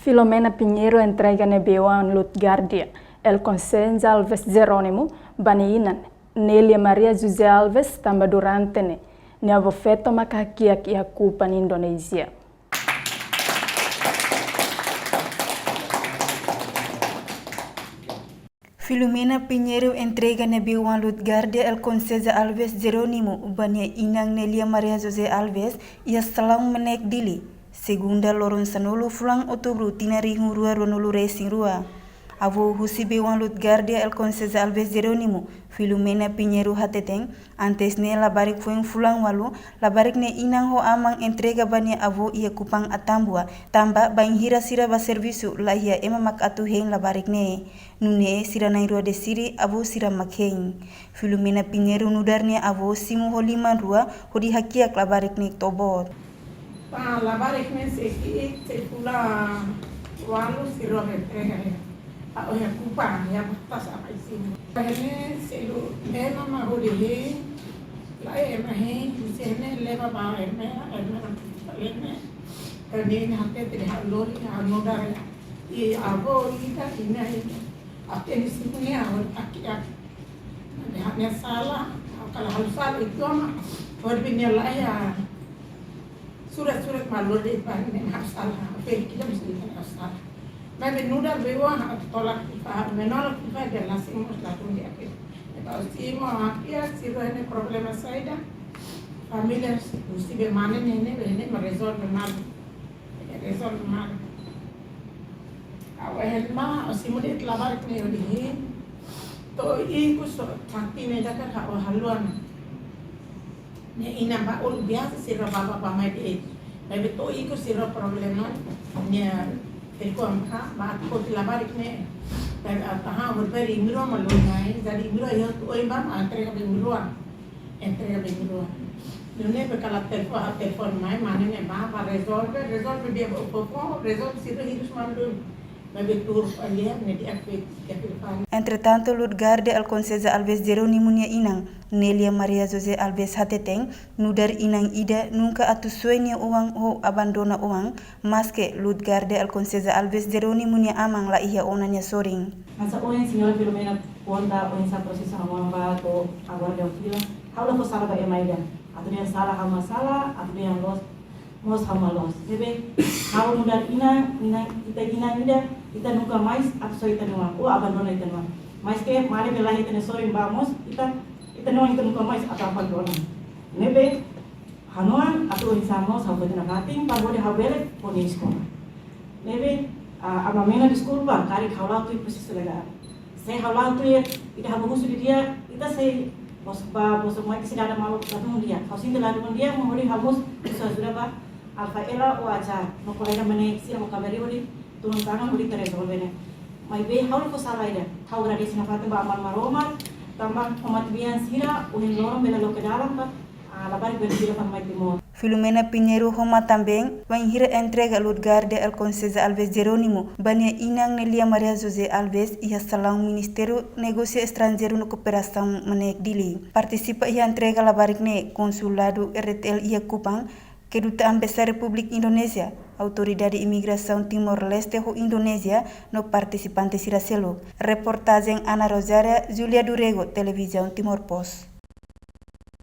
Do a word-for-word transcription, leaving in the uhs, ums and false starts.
Filomena Pinheiro entrega ne'ebé oan Lutgardia El Conceiza Alves Jerónimo ba nia inan, Nélia Maria José Alves, tanba durante ne'e nia avó feto maka hakiak iha Kupang, Indonézia. Filomena Pinheiro entrega ne'ebé oan Lutgardia El Conceiza Alves Jerónimo ba nia inan, Nélia Maria José Alves, iha Salaun Manek, Dili, segunda, loron sanulu fulan Outubru tinan rihun rua ruanulu resin rua. Avó husi ne'ebé oan Lutgardia El Conceiza Alves Jerónimo, Filomena Pinheiro, hateten, antes ne'e labarik foin fulan ualu, labarik ne'e inan ho aman entrega ba nia avó iha Kupang Atambua, tanba bainhira sira bá servisu laiha ema mak atu hein labarik ne'e. Nune'e sira na'in-rua deside avó sira mak hein. Filomena Pinheiro nu'udar nia avó simu ho liman rua hodi hakiak labarik ne'e to'o boot. Ba labarik ne'e sei ki'ik, sei fulan ualu sira bá entrega iha, ah, iha Kupang, iha batas apa isi. Ba ne'e selu ema mak hodi hein, laiha ema hein, husi ne'e leba ba ema, ema mak lebe. Tanba ne'e hatete dehan lori, ah, nu'udar, i avó ida, inan ida. Até ne'e simu nia avó hakiak. Dehan nia sala, kalau ha'u sala itu ama, hodi bin nia laiha surat-surat malu di pan, nia ha'u sala, apa yang kita mesti kita ha'u sala. Maibé nu'udar ne'ebé oan, ha'u tolak tiha, menolak tiha, dehan la simu, la tun di'ak. Entaun simu, hakiak, sira ne'e problema saida, família, husi ne'ebé mane ne'e, ne'e, ne'e, mak rezolve malu. Rezolve malu. Ha'u hein mai, ha'u simu de'it labarik ne'e hodi hein. To'o ikus, sakti ne'e daka ha'u haluha. Nia inan ba uluk biasa sira bá bá mai de'it. Maibé to'o ikus sira problema. Nia telefon ka, ba atu foti labarik ne'e. Maibé, ah, tahan, hodi beri imi rua mak lori mai. Jadi imi rua iha to'o oin bá, ah, entrega ba imi rua. Entrega ba imi rua. Nune'e be kala telefon, telefon mai, mane ne'e bá, bá rezolve, rezolve di'ak ba povu, rezolve sira hirus malu. Maibé tuur alia, ne'e di'ak be, di'ak be pan. Entretantu, Lutgardia El Conceiza Alves Jerónimo nia inan, Nélia Maria José Alves, hateten, nu'udar inan ida nunka atu soe nia oan ou abandona oan, maske Lutgardia El Conceiza Alves Jerónimo nia aman laiha ona nia sorin. Hanesan ohin señora Filomena konta oinsá prosesu ha'u-nia oan bá to'o agora dehan fila. Ha'u la fó sala ba ema ida. Atu dehan sala ha'u mak sala, atu dehan loos mós ha'u mak loos. Ne'ebé ha'u nu'udar inan, inan, ita inan ida, ita nunka mais atu soe ita-nia oan, ou abandona ita-nia oan. Maske mane be laiha ita-nia sorin bá mós, ita, ita-nia oan ita nunka mais atu abandona. Ne'ebé ha'u-nia oan atu oinsá mós ha'u fó ita-nia fatin, para hodi ha'u bele fó nia eskola. Ne'ebé, ah, amá Mena deskulpa, karik ha'u la tuir prosesu legál. Se ha'u la tuir, ita ha'u husu didi'ak, ita sei bos-, bá bosok mai ke sei dada malu ladún di'ak. Ha'u sente ladún di'ak, mak hodi ha'u mós husu ajuda ba Alfa Ela ou Aja, no kolega mane sira ho kaberia hodi tulun tangan hodi ita rezolve ne'e. Maibé ha'u la fó sala ida. Ha'u agradese nafatin ba Aman Maromak, tanba ho matebian sira, ohin loron bele loke dalan ba, ah, labarik bele fila fali mai Timor. Filomena Pinheiro homa também, bainhira entrega Lutgardia El Conceiza Alves Jerónimo ba nia inan, Nélia Maria José Alves, iha Salaun Ministériu Negósiu Estranjeiru no Kooperasaun Manek, Dili. Partisipa iha entrega labarik ne'e Konsuladu R T L iha Kupang, Kedutaan Besar Repúblika Indonézia, Autoridade Imigrasaun Timor-Leste ho Indonézia, no partisipante sira seluk. Reportajen Ana Rosária, Júlia do Rego, Televizaun Timor Post.